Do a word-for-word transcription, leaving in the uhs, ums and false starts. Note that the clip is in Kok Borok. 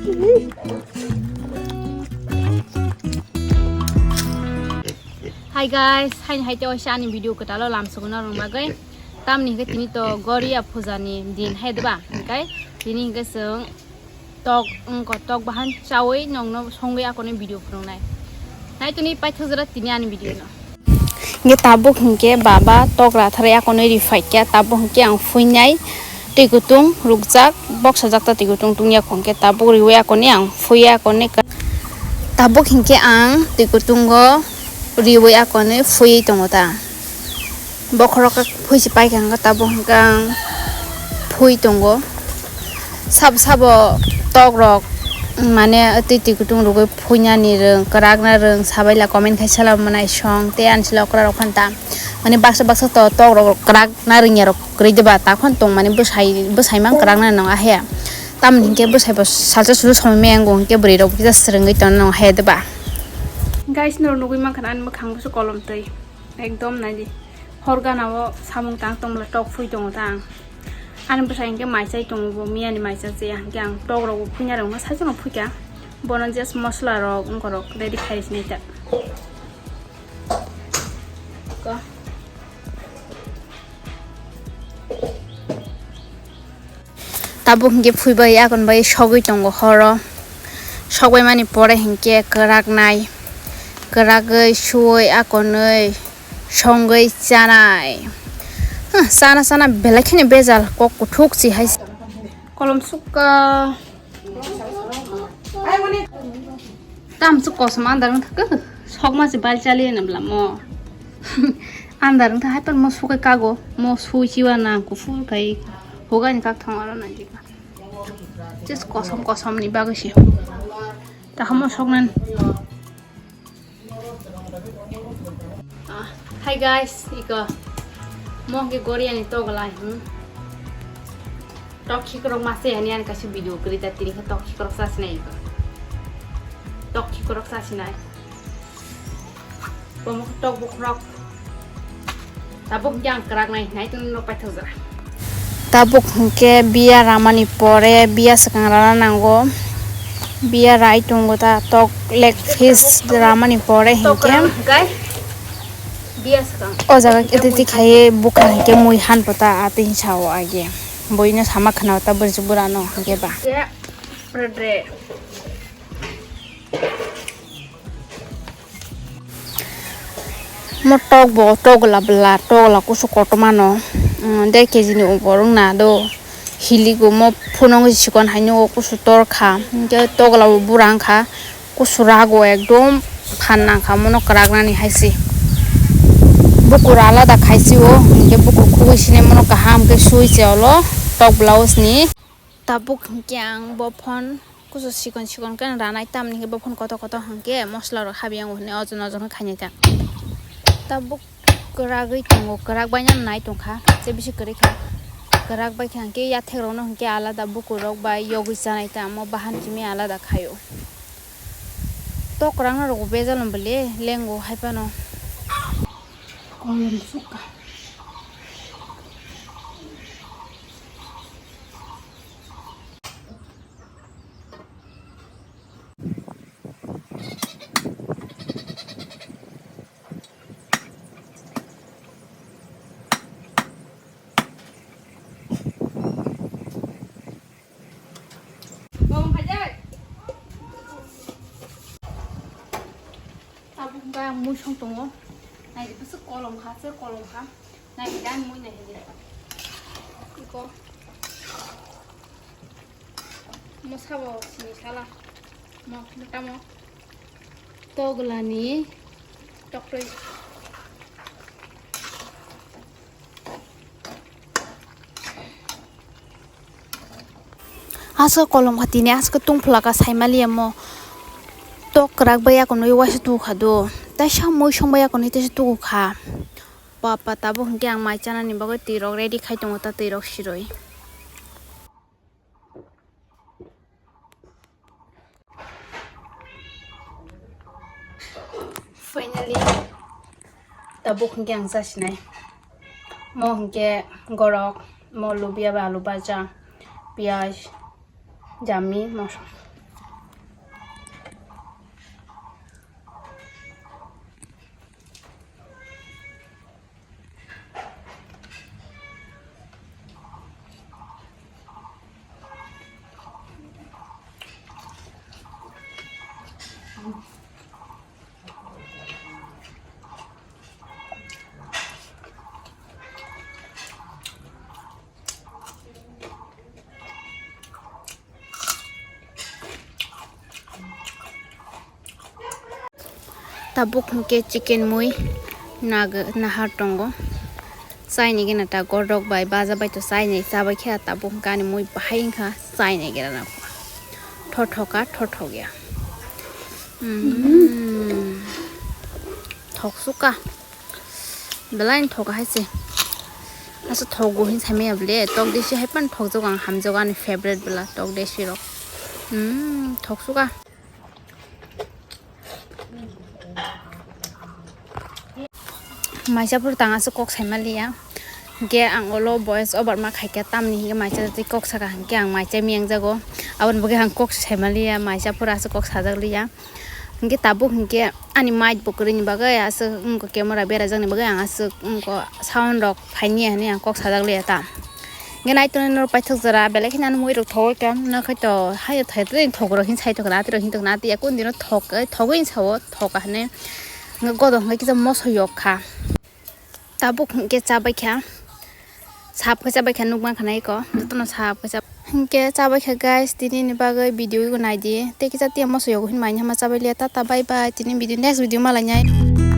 Hi guys, haini hai tei waisa ani video kwtalo lamsogo norok bagwi. Tamni hwnkhe tini to Goria puja ni din hai diba? Hwnkhe tini hwnkhe chwng tok wngkha, tok bahan chawi nongno songwi akonwi video phunuknai. Nai tini paithak jora tini ani video no. Hwnkhe tabuk hwnkhe baba tok ratharwi akonwi ri phaikha, tabuk hwnkhe ang phuinai twi kutung rukjak, boksa jakta twi kutung tungya hwnkhe tabuk riwi akonwi ang phuiya akonwi ka-, tabuk hwnkhe ang twi kutungo riwi akonwi phuiwi tongo ta. Bokhorok khe phuisi paikha hwnkhe tabuk hwnkhe ang phui tongo. Sabo sabo tok rok mane twi twi kutung rwgwi phuinani rwng, kwrakna rwng sabaila comment khai sala manai song tei ani sila okra rok phanta mane baksa baksa to tok rok kwrakna rwngya rok kwrwi diba ta phano tong mane bwsai bwsai mang kwrakna nang ahe tamni hinkhe bwsai bo salsa sulu somoi maya wng hinkhe bwrwi rok kisa swrwngwi tongna nang ahe diba. Guys, norok nugwi mankha ani mwkhang bwswk kolom twi. Ekdom naidi. Hor gana o samung tang tongmole tok phui tongo ta ang. Ani bwsai hinkhe mai chai tongo bo, miyani mai chak je hinkhe ang tok rok bo phuina rwngma saichung no phuikha. Bono just mosla rok wngkha rok ready khai sinai ta. Ko. Tabuk hinkhe phuibai yakon bai sogwi tongo horo. Sogwi mani pore hinkhe kwraknai. Kwragwi suwi akonwi songwi chanai. Huh, chana chana belai kheno bejal kok kuthuk si hai. Kolom sukha. Tamsuk kosom andar wngkha khe, sokma se bal chali na bla mo. Andar wngkha hai pan mo sukai kago, mo sui chiwa na kuphur kai hogani kak thong aro na jika. Just kosom kosom ni bagwi se. Tahamo soknan. Ah, hi guys, iko. Mo ke Goria ni togolai, hmm. Tok khikrok mase ani ani kaisa video kwrwi ta tini khe tok khikrok sa sinai iko. Tok khikrok sa sinai. Bomo tok bukrok. Tabuk hinkhe ang kwrak nai, nai tongno paithak jora. Tabuk hinkhe biya ramani pore biya swkang rana nango. Biya rai tongo ta tok leg piece ramani pore hinkhe. Tok kwrak hinkhe biya swkang. O jaga khe titi khai bukha hinkhe mui han pota atwi sao age. Boino sama khna ta bwrwi bwrano hinkhe ba. Ye, pura dre. Mo tok bo togla bla togla kusu kotorma no, mm, der kg ni upor wng na do hiligo mo phunuk sikon hai nugo kusu tor kha hinkhe togla bo bura wng kha kusu rago ekdom phan nang kha mono kwrak nani hai se bukur alada khai se o hinkhe bukur khugui sini mono kaham khe sui se olo tok blouse ni. Tabuk hinkhe ang bo phone kusu sikon sikon khe ranai tamni hinkhe bo phone kotor kotor hinkhe mosla rok habi yango hinwi ojon ojon khe khainai ta. Tabuk kwragwi tongo, kwrak baino nai tongkha, je bisi kwrwi kha. Kwrak bai khe hinkhe yathek rokno hinkhe alada bukur rok bai yogwi chanai ta, omo bahan simi alada khaio. Tok kwrang no rok bejal no bole lengo hai phano. Kolom sukha. Tabuk hwnkhe ang mui song tongo. Naidi bwswk kolom kha, se kolom kha. Naidi ang mui nai hili. Iko. Mo sabo sini sala. Mo, mo tamo. Toglani toktwi. Aswk kolom kha tini aswk tungphla ka saimaliya mo. Tok kwrak bai akonwi waisa tugu kha do. Taisa mui song bai akonwi taisa tugu kha. Papa tabuk hinkhe ang mai chanani bagwi twi rok ready khai tongo ta twi rok sirwi. Finally, tabuk hinkhe ang chasinai. Mo hinkhe gorok, mo lubia bai alu baja, piyaj, jami, moso. Tabuk hwnkhe chicken mui nag-, nahar tongo. Chaini gena ta godok bai baja bai to chaini chabai khe tabuk hwnkhe ani mui bahai wngkha chaini gena na. Thothoka thothok ya. Mm. Thok suka. Belai thok hai se. Asa thogo hin samaya bele tok desi hai pan thok jok ang hamjok ani favorite bela tok desi rok. Mm, thok suka. Maisa phuru tang aswk kok saima liya. Hwnkhe ang olo voice over ma khaikha, tamni hwnkhe maisa twi kok saka hwnkhe ang maisa miyang jago. Aboni bagwi ang kok saima liya, maisa phuru aswk kok sajak liya. Hwnkhe tabuk hwnkhe ani mic bo kwrwini bagwi aswk wngkha, camera berajakni bagwi ang aswk wngkha, sound rok phaini hwnwi ang kok sajak liya ta. Hwnkhe naitonwi norok paithak jora belai kheno ani mui rok thogwi kha, nokhe to hayo thai tei thogwi rok hin sai tongkha, atwi rok hin tongkha, atwi yakun dino thok, thogwi sao, thoka hwnwi. Hwnkhe godok hwnkhe kisa moso yok kha. Tabuk hwnkhe chabai kha, sap khe chabai kha, nukmankha naiko, jotono sap khe chab-, hwnkhe chabai kha guys, tini ni bagwi video naidi, tei kisa tiya moso yogo hin mai hama chabai liya, tata bye bye, tini video, next video malai nai.